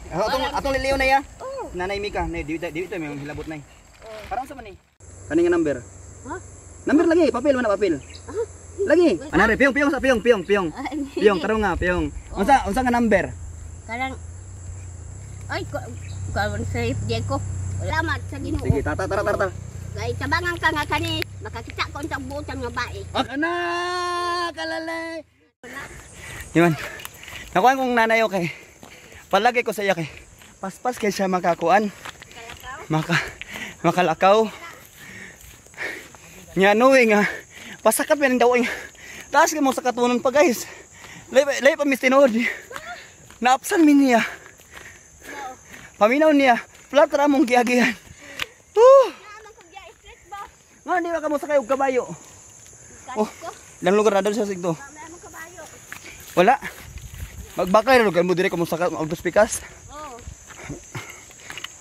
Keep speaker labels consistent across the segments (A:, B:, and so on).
A: Atong liliw na ya.
B: Oh.
A: Nanay Mika, nay di di ito may hilabot nay.
B: Oh.
A: Parang sa man ni? Kani nga number?
B: Ha?
A: Number lagi, papel wala papel. Lagi. Anare piyong piyong sa piyong piyong piyong. Piyong tarong nga piyong. Unsa nga number?
B: Karang ay ko karon sa di ko. Salamat sa Ginoo.
A: Sige, tata tara tara tara.
B: Kay tabangan ka nga kani makakita ko unsang buotang nga bae.
A: Ana kalalay. Iman. Nakuha kong nanay, okay. Palagay ko sa iya kay paspas kay siya makakuan. Makalakaw. Nya no eh, nga pasakat man daw eh. Taas kay mo sa katunon pa, guys. Lay lay pa mis tinuod. Naapsan mi niya. Paminaw niya. Flat ra mong giagihan. Woo!
B: Naman ko diya stress ba?
A: Nga di ba ka mo sakay og kabayo?
B: Oh.
A: Oh. Ilang lugar na daw sa sigdo.
B: Mamaya mo kabayo.
A: Wala. Magbakay ra lugar mo dire ka mo sakay og pikas.
B: Oh.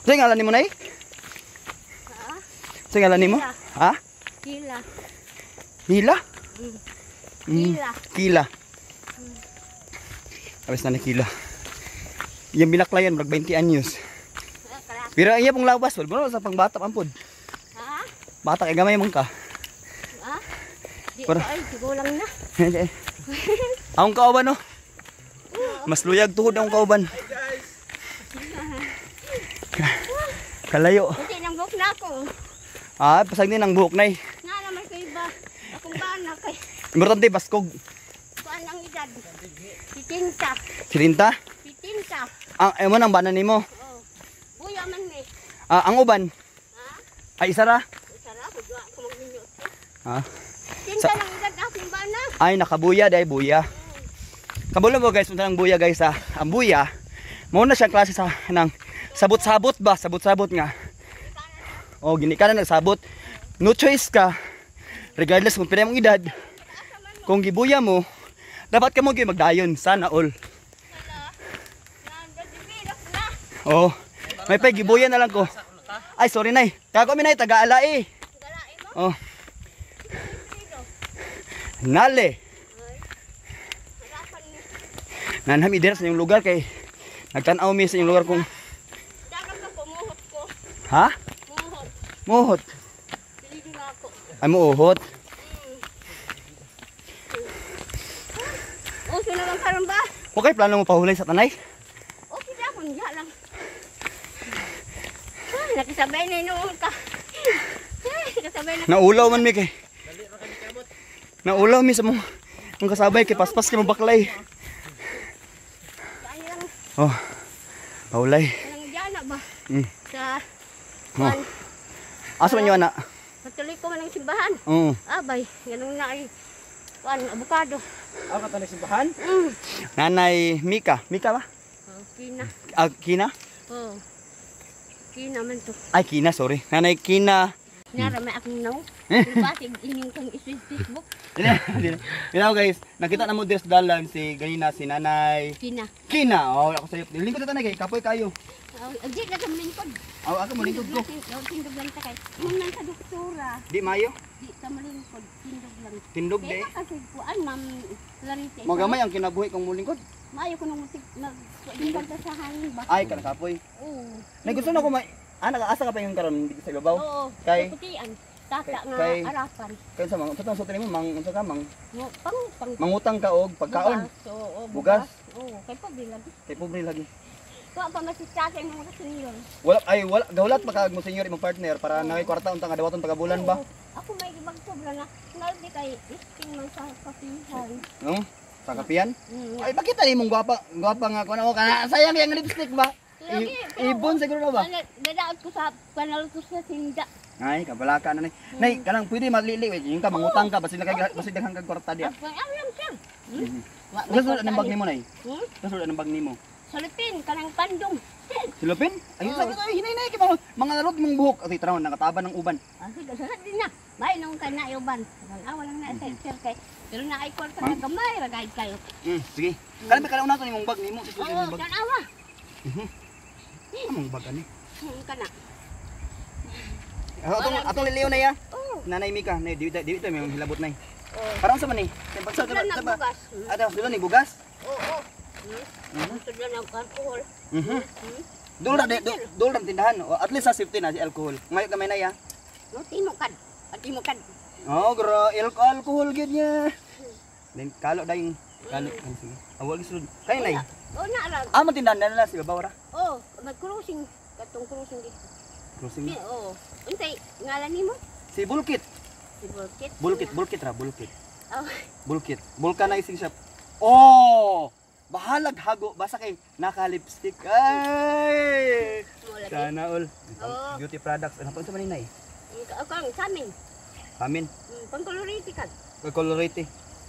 A: Sa ngalan nimo, nay?
B: Ha?
A: Sa ngalan nimo? Ha?
B: Kila.
A: Hila?
B: Kila.
A: Kila. Abis na ni Kila. Yung binaklayan, mag 20 anyos.
B: Kala.
A: Pero ang iya pong labas, wala sa pangbata pampod.
B: Ha?
A: Bata kay gamay man ka.
B: Ha? Di
A: Para-
B: ko ay sigulang na.
A: Akong kauban no. Mas luyag tuhod akong kauban. Kalayo.
B: Kasi nang buhok na ako.
A: Ah, pasag din ang buhok nay.
B: Nga naman kay ba? Akong bana kay
A: Importante baskog.
B: kuan ang edad. Pitinta.
A: Silinta.
B: Pitinta.
A: Ang emo nang bana nimo.
B: Oh. Buya man ni.
A: Ah, ang uban.
B: Ha?
A: Ay isa ra.
B: Sara ko duwa ko magminyo.
A: Ah.
B: Tinta lang edad akong bana.
A: Ay nakabuya dai buya. Kabulo mo guys, unsa ang buya guys ha. Ang buya mao na siyang klase sa nang sabot-sabot ba, sabot-sabot nga. Oh, gini ka na nagsabot. No choice ka. Regardless kung pila mong edad, kung gibuya mo, dapat ka mo gyud magdayon sana all.
B: Na.
A: Oh, may pay gibuya na lang ko. Ay, sorry nay. Kako mi nay taga-ala eh.
B: Galae mo.
A: Oh. Nale.
B: Harapan ni.
A: Nanham idira sa inyong lugar kay nagtan-aw mi sa inyong lugar kung
B: Dagang ka pumuhot ko.
A: Ha?
B: Muhot.
A: Muhot.
B: Dili na ako.
A: Ay muuhot.
B: Uso naman karon ba?
A: Okay, plano mo pahulay sa tanay?
B: Okay na akong diya lang. Ay, nakisabay na noon ka. Ay, nakisabay na.
A: Naulaw man mi kay. Naulaw mi sa mong mong kasabay kay paspas kay mabaklay.
B: Kaya lang,
A: Oh. Pahulay.
B: walang diya na ba? Sa,
A: Oh.
B: kuan,
A: Asa man yun, ana?
B: patuloy ko man ang simbahan.
A: Oo.
B: Abay, ganun na ay, kuan, abukado.
C: Ako ka simbahan?
A: Nanay Mika. Mika ba?
B: Oh, kina.
A: Ah, Kina?
B: Oh. Kina man to.
A: Ay, Kina, sorry. Nanay Kina.
B: Nara may akong naw. Pero basig inyong kang Facebook.
A: Dili. Guys, nakita na mo dress dalan si ganina si Nanay
B: Kina.
A: Kina. Oh, ako sa'yo. Lingkod na tanay kay kapoy kayo.
B: Oh, di na sa malingkod.
A: Aw, ako mo lingkod ko.
B: Tindog lang ta kay. Mun sa doktora.
A: Di mayo.
B: Di ta malingkod, tindog lang.
A: Tindog di.
B: Kaya kasi kuan ma'am Larita.
A: Magamay ang kinabuhi kong mulingkod.
B: Maayo ko nung mutik nag kuan sa hangin ba.
A: Ay, kana kapoy.
B: Oo.
A: Nay gusto na ko may ah, nakaasa ka pa yung karon dito sa ibabaw.
B: Oo.
A: Kay-
B: Putian. Tata nga arapan.
A: Kay sa mga unsa tong sulti nimo mang unsa ka mang
B: Mo pang pang
A: mangutang ka og pagkaon.
B: Bugas. Oo,
A: Bugas.
B: bugas. Oo, kay pabili lagi.
A: Kay pobre lagi.
B: Kuha pa masisasa yung mga senyor.
A: Wala ay wala gahulat pa kag mo senyor imong partner para naay kwarta unta nga dawaton pagabulan ba.
B: Oo. Ako may ibang sobra na. Naldi kay isting man sa kapihan.
A: No? Sa kapian?
B: Mm.
A: Ay bakit ani imong gwapa, gwapa nga kuno kana sayang yang lipstick ba?
B: Lagi, pero-
A: Ibon siguro na ba?
B: Ano, dadaot ko sa panalo ko sa sinda.
A: Ay, kabalaka na ni. Nay, kanang pwede malili, wait, yung ka mangutang ka basin kay basin daghan kag kwarta diya.
B: Ang alam sir. Hmm? Wa may
A: Unsa sulod
B: kwarta
A: ng bag
B: ni.
A: nimo nay?
B: Hmm?
A: Unsa sulod ng bag nimo?
B: Salipin kanang pandong.
A: Silupin? Ay,
B: Oo.
A: sabi ko, ay, hinay nay kay mga narod mong buhok. Ati tanaw nakataba ng uban.
B: Ah, sige, sa din na. May nung kay na uban. Ang awa lang na sir sir kay. Pero na ay kwarta na gamay ra gayud kayo.
A: Sige. Kana ba kana una to nimong bag nimo sa sulod
B: Oo,
A: imong bag.
B: tanawa.
A: Among bag ani.
B: Kana.
A: Atong atong liliw na ya.
B: Oo.
A: Nanay Mika, nay di di ito may hilabot nay.
B: Oo.
A: Parang sa man ni? Kay pagsa
B: Sila na bugas.
A: Ada sila ni bugas.
B: Oo. Tudlan ang alcohol.
A: Dul ra dul ra tindahan. O, at least sa safety na si alcohol. Ngayon kamay na ya.
B: No tinukad. At tinukad.
A: Oh, gro, alcohol gyud niya. Then kalo dayong kalo kan sige. Awal gisulod. Kay nay.
B: Oh, na ra.
A: Ah, man tindahan na na si babaw ra.
B: Oh, mag-crossing katong crossing dito.
A: Crossing.
B: Di, oh. Unsay ngalan nimo?
A: Si Bulkit.
B: Si Bulkit.
A: Bulkit, Bulkit ra, Bulkit.
B: Oh,
A: Bulkit. Vulcanizing shop. Oh! Bahalag hago basta kay naka-lipstick. Ay!
B: mo lagi.
A: Sana all.
B: Oo.
A: Beauty products. Ano pa unsa man ni nay?
B: Ako ang sa amin.
A: Amin.
B: Pangkolorite ka.
A: Colorite.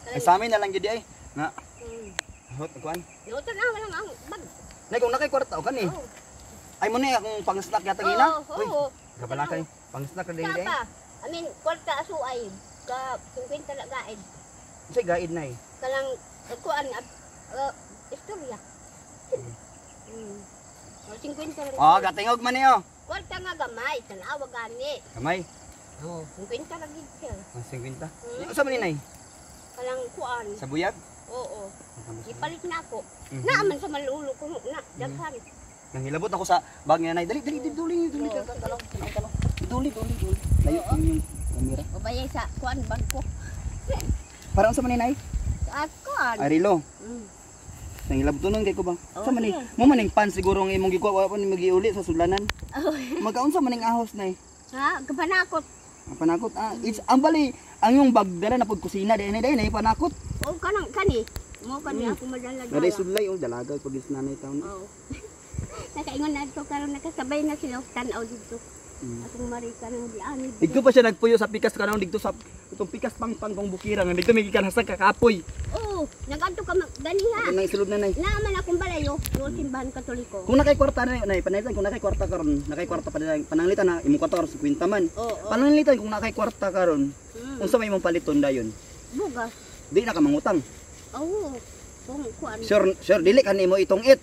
A: Ay sa amin na lang gyud ay. Nga. Hot kuan.
B: Noto na walang ang bag.
A: Nay kung nakay kwarta o kani.
B: Oh.
A: Ay mo ni akong pang-snack yata gina.
B: Oo,
A: Uy,
B: oo.
A: gabala kay pang-snack ra din
B: Sa
A: day.
B: pa. I mean, kwarta aso ay ka 50 na gaid.
A: Unsay gaid nay?
B: Kanang kuan istorya. O, 50 lang.
A: Oh, gatingog man niyo.
B: Kwarta nga gamay, tanawa gani.
A: Kamay.
B: Oh, 50 lang gid siya.
A: Ang 50. Unsa man ni nay?
B: Kanang kuan.
A: Sa buyag?
B: Oo. Ipalit na ako.
A: Mhm.
B: Naaman sa malulo ko na daghan.
A: Nangilabot ako sa bag niya nay. Dali dali dali duli duli
B: Oo.
A: tanaw tanaw tanaw. Duli duli duli. Layo yung kamera.
B: O bayay sa kuan bag ko.
A: Para unsa man ni nay?
B: Sa kuan.
A: Arilo. Nangilabot nun kay ko ba?
B: Oo,
A: Sa man ni?
B: sige.
A: Mo man ning pan siguro ang imong gikuha wa pa ni magiuli sa sudlanan.
B: Oh.
A: Magkaunsa man ning ahos nay?
B: Ha, kapanakot.
A: Ang panakot ah, it's ang bali ang yung bag dala na pud kusina di nay day nay panakot.
B: O kanang kani. Mo kani ako madala.
A: Naday sudlay oh dalaga pag is nanay taon.
B: Oo. Nakaingon na ito karon nakasabay na sila og tan-aw dito. Akong marika nang diani.
A: Didto pa siya nagpuyo sa pikas kanang didto sa itong pikas pangpang kong bukira nga didto may gikan hasag kakapoy.
B: Oo, nagadto ka ganiha.
A: Ako nang isulod na nay.
B: Naaman akong balayo, yung simbahan Katoliko.
A: Kung nakay kwarta na nay pananglitan kung nakay kwarta karon, nakay kwarta pa nila pananglitan na imong kwarta karon 50 man.
B: Oo.
A: Pananglitan kung nakay kwarta karon, unsa may imong paliton dayon?
B: Bugas.
A: Di na ka mangutang.
B: Oo. Kung kuan.
A: Sure, sure dili ka nimo itong it.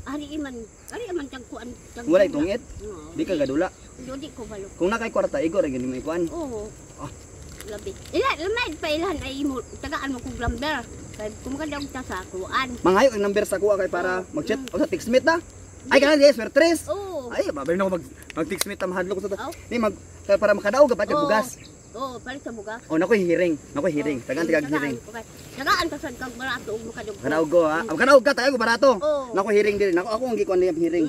B: Ari iman, ari iman tag kuan. Tag
A: Wala itong it.
B: Oo.
A: Di ka gadula.
B: Di ko balo.
A: Kung nakay kwarta igor ra gini mo ikuan.
B: Oo.
A: Ah.
B: Labi. Ila lamay pa ilhan ay imo tagaan mo kog lamber. Kay kumukadaog ta sa kuan.
A: Mangayo ang number sa kuha kay para mag-chat o sa text mate na. Ay kana yes, tres.
B: Oo.
A: Ay, babay na ako mag text mate ta mahadlok sa ta.
B: Oh.
A: Ni mag kay para makadaog ka pa
B: Oo.
A: bugas.
B: Oo, palit sa bugas.
A: O nakoy hiring, nakoy hiring. Tagaan tigag hiring.
B: Tagaan ka sad kag barato ug makadog.
A: Kanaog ko ha. Ang kanaog ka tayo ko barato.
B: Oo.
A: Nakoy hiring diri. Nako ako ang gikuan niya hiring.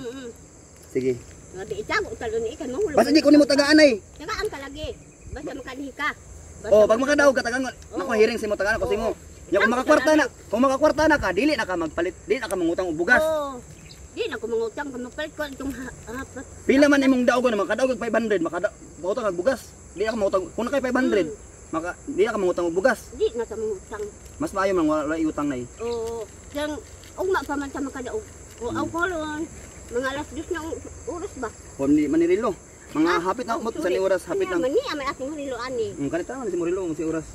A: Sige.
B: Nga di itago talon ni ikan mahulog.
A: Basta di ko nimo tagaan ay.
B: Tagaan ka lagi. Basta makadhi ka. Basta
A: Oh, pag makadaog ka tagaan nako hiring sa imo tagaan ako sa imo. Ya kung makakwarta na ka, dili na ka magpalit, dili na ka mangutang og bugas.
B: Oo. Di na ko mangutang kung magpalit ko itong hapat.
A: Pila man imong daog na makadaog og 500, makada mangutang kag bugas. Dili na ka mangutang kung nakay 500, maka dili na ka mangutang og bugas.
B: Di na sa mangutang.
A: Mas maayo man wala iutang na eh.
B: Oo. Yang ugma pa man sa makadaog. O aw kolon. Mga 2:00 na ang oras ba?
A: Kung ni manirilo. Mga hapit na umot sa ni oras, hapit
B: na.
A: na.
B: Mani man akong rilo ani.
A: Kanita man si Murilo si oras.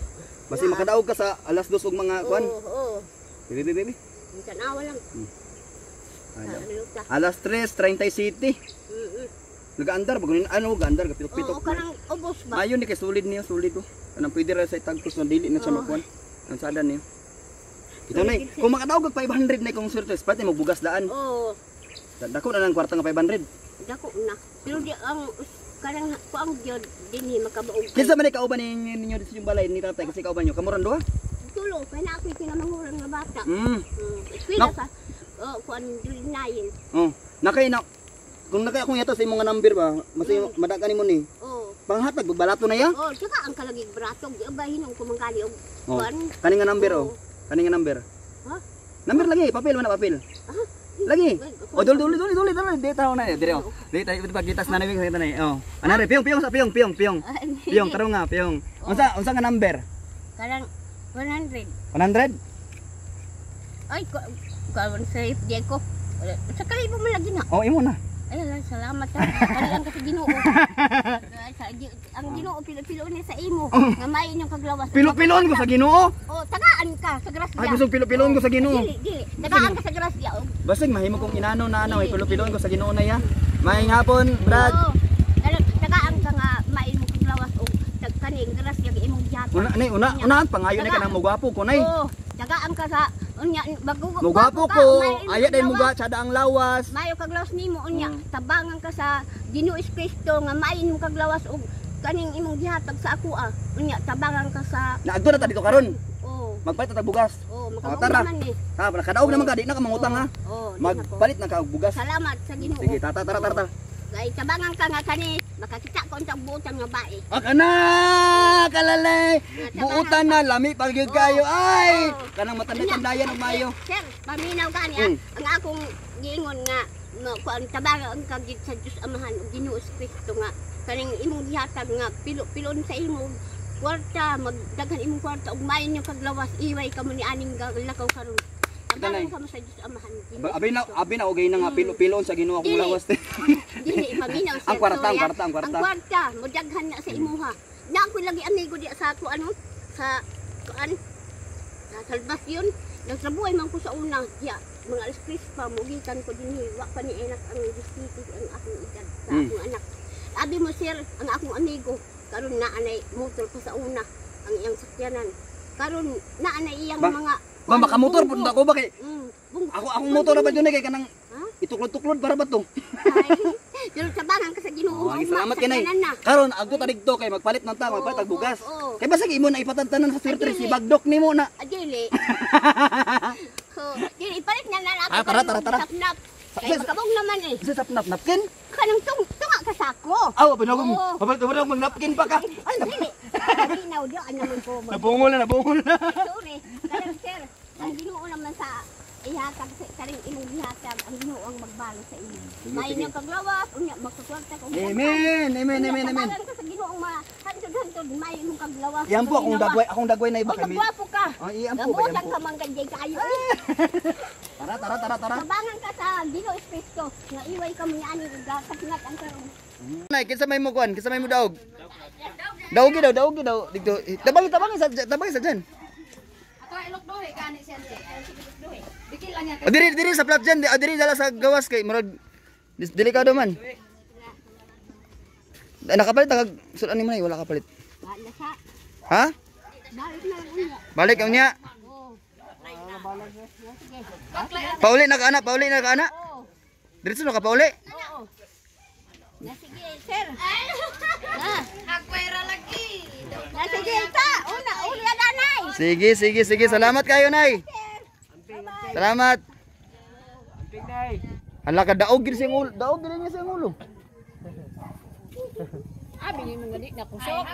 A: Basta makadaog ka sa 2:00 og mga kuan.
B: Oo, oo.
A: Baby, baby, baby.
B: Minsan awa lang.
A: Ano?
B: Ano ta?
A: Alas 3:30 City. Nagaandar bago ni ano gaandar
B: Oo,
A: gapitok-pitok.
B: kanang ubos ba?
A: Ayon ni kay solid niyo, solid ko. Kanang pwede ra sa itagpos na dili na siya
B: Oo.
A: makuan. Ang sada niyo. Ito na eh. Kung makadaog og 500 na kung swerte, pati mo bugas daan.
B: Oo.
A: Dako na lang kwarta nga 500.
B: Dako na. Pero di ang kanang kuang gyud dinhi makabaog.
A: Kinsa man kauban ninyo ninyo dito yung balay ni tatay kasi kauban niyo kamuran duha.
B: Tulo kay na ako'y kinamanghuran nga bata. Eskwela sa oh, kuan grade 9.
A: Oh, nakay na kung nakay akong yata sa imong nga number ba, mas madaka nimo ni.
B: Oo.
A: Panghatag balato na ya.
B: Oh, tsaka ang kalagig bratog di ba hinong kumangkali og
A: Oh.
B: kuan.
A: Kani nga number oh.
B: Oo.
A: Kani nga number.
B: Ha?
A: Number lagi, papel man na papel.
B: Ah.
A: Lagi. Oh, duli duli duli duli duli di tawo na dire oh. Di tayo pagkitas na namin kita na. Oh. Anare piyong piyong sa piyong piyong piyong. Piyong tarong nga piyong. Unsa unsa nga number?
B: Karang 100.
A: 100?
B: Ay, kuan sa FD ko. Sa kalibo man lagi na.
A: Oh, imo na.
B: Ay, ala, salamat ha. Kali ang kasi Ginoo. Ang Ginoo pilo-pilo niya sa imo. Nga may inyong kaglawas.
A: Pilo-piloon ko sa Ginoo.
B: Oh, tagaan ka sa grasya.
A: Ay, gustong pilo-piloon ko sa Ginoo.
B: Dili, dili. Tagaan ka sa grasya. Oh.
A: Basig mahimo kong inano na ano, ay pilo-piloon ko sa Ginoo na ya. Maayong hapon, Brad.
B: Oo. Tagaan ka nga may imong kaglawas og kaning grasya nga imong gihatag.
A: Una ni una unahan pangayo na ka nang mogwapo ko nay.
B: Oo. Tagaan ka sa Unya bago
A: Mugwapo ko, aya day muga tsada ang lawas.
B: Mayo kag lawas nimo unya tabangan ka sa Ginoo Kristo nga maayo nimo kag lawas og kaning imong gihatag sa ako ah. Unya tabangan ka sa
A: Naagto na ta dito karon.
B: Oh,
A: Magpalit na ta bugas.
B: oh,
A: Oh,
B: makabog
A: tara.
B: naman eh.
A: Ha, kadaog naman ka, di na ka mangutang ha.
B: Oh, di na ko.
A: Magpalit na ka og bugas.
B: Salamat sa Ginoo.
A: Sige, tata, tara, tara, tara.
B: Kay tabangan ka nga kani makakita ko untang buotan nga bae.
A: Ah, kana kalalay. Buutan na lami pag gyud kayo. Ay, kanang matanda-tandayan og maayo.
B: Sir, paminaw ka niya. Ang akong giingon nga kuan tabangan ka gid sa Dios Amahan ug Ginoo Kristo nga kaning imong gihatag nga pilo-pilon sa imo kwarta, magdaghan imong kwarta ug maayo nyo kaglawas, iway ka mo ni aning lakaw karon.
A: Tanay.
B: Tabangan ka mo sa Dios Amahan. Ginoo
A: Abi na okay na nga pilo-pilon sa Ginoo akong
B: Dili.
A: lawas.
B: Dili paminaw sir.
A: Ang kwarta, ang
B: Sorry, ah.
A: kwarta, ang kwarta.
B: Ang kwarta, modaghan na sa imuha. Na ako lagi amigo di sa ako ano sa kuan sa Salvacion. Nagtrabuhay man ko sa una diya mga alas 3 pa mugikan ko dinhi, wa pa ni enak ang distrito ang akong edad sa akong anak. Abi mo sir, ang akong amigo karon naa nay motor pa sa una ang iyang sakyanan. Karon naa nay iyang
A: Ba?
B: mga
A: Ba makamotor pud ako ba kay
B: Bunggo.
A: ako akong motor na ba jud kay kanang
B: Ha?
A: ituklod-tuklod para ba to?
B: Ay, pero tabangan ka sa Ginoo.
A: Oh,
B: Ugma,
A: salamat
B: sa
A: kay nay.
B: tanan na.
A: Karon agto ta didto kay magpalit ng ta, magpalit
B: Oo,
A: tag bugas.
B: oo.
A: Kay basig imo na ipatantanan sa swerte
B: Ay,
A: si
B: dili.
A: Bagdok nimo na.
B: Adili. So, dili ipalit na na ako.
A: Ah, tara, tara, tara.
B: Sapnap. Kay makabong naman eh.
A: Sa sapnap napkin?
B: Kanang tunga ka sako.
A: Aw, pinagong.
B: Oo.
A: Papalit pa mag napkin pa ka. Ay,
B: Dili. Kalinaw di ano naman ko.
A: nabungol na, nabungol na.
B: Sorry. Kanang sir, ang Ginoo naman sa ihatag sa karing imong gihatag, ang Ginoo ang magbalo sa imo. May
A: sige.
B: nyo kaglawas, unya magkakwarta ka.
A: Amen, amen, amen, amen.
B: Tabangan ka sa Ginoo ma hantod-hantod may imong kaglawas.
A: Yan po akong dagway na iba
B: Oh,
A: kami.
B: kagwapo ka.
A: Oh, iyan po ba, yan
B: Gabutan
A: po.
B: ka man kay kayo. eh.
A: Tara, tara, tara, tara.
B: Tabangan ka sa Ginoo Kristo nga iway ka mo niani ug kasnat ang karon.
A: Nay, kinsa may mo kuan? Kinsa may mo daog? Daogi daw, daogi daw. Dito, tabangi, tabangi sa tabangi sa dyan.
C: Ako ay ilok dohe gani siya siya. Bikil lang niya
A: O diri diri sa plat dyan, o diri dala sa gawas kay murag delikado man. Ay, nakapalit ang sulan ni mo nay, wala kapalit.
B: Wala sa
A: Ha?
B: balik na lang unya.
A: Balik ang niya.
B: Oo. Sige.
A: Pauli na ka ana, pauli na ka ana.
B: Oo.
A: Diretso na ka pauli.
B: Oo. Na sige, sir. Na.
C: Akwera lagi.
B: Na sige ta. Una, uli na danay.
A: Sige, sige, sige. Salamat kayo, Nay. Salamat. Hala ka daog gid siyang ulo. Daog gid niya siyang ulo.
C: Abi ni mo di na kusog.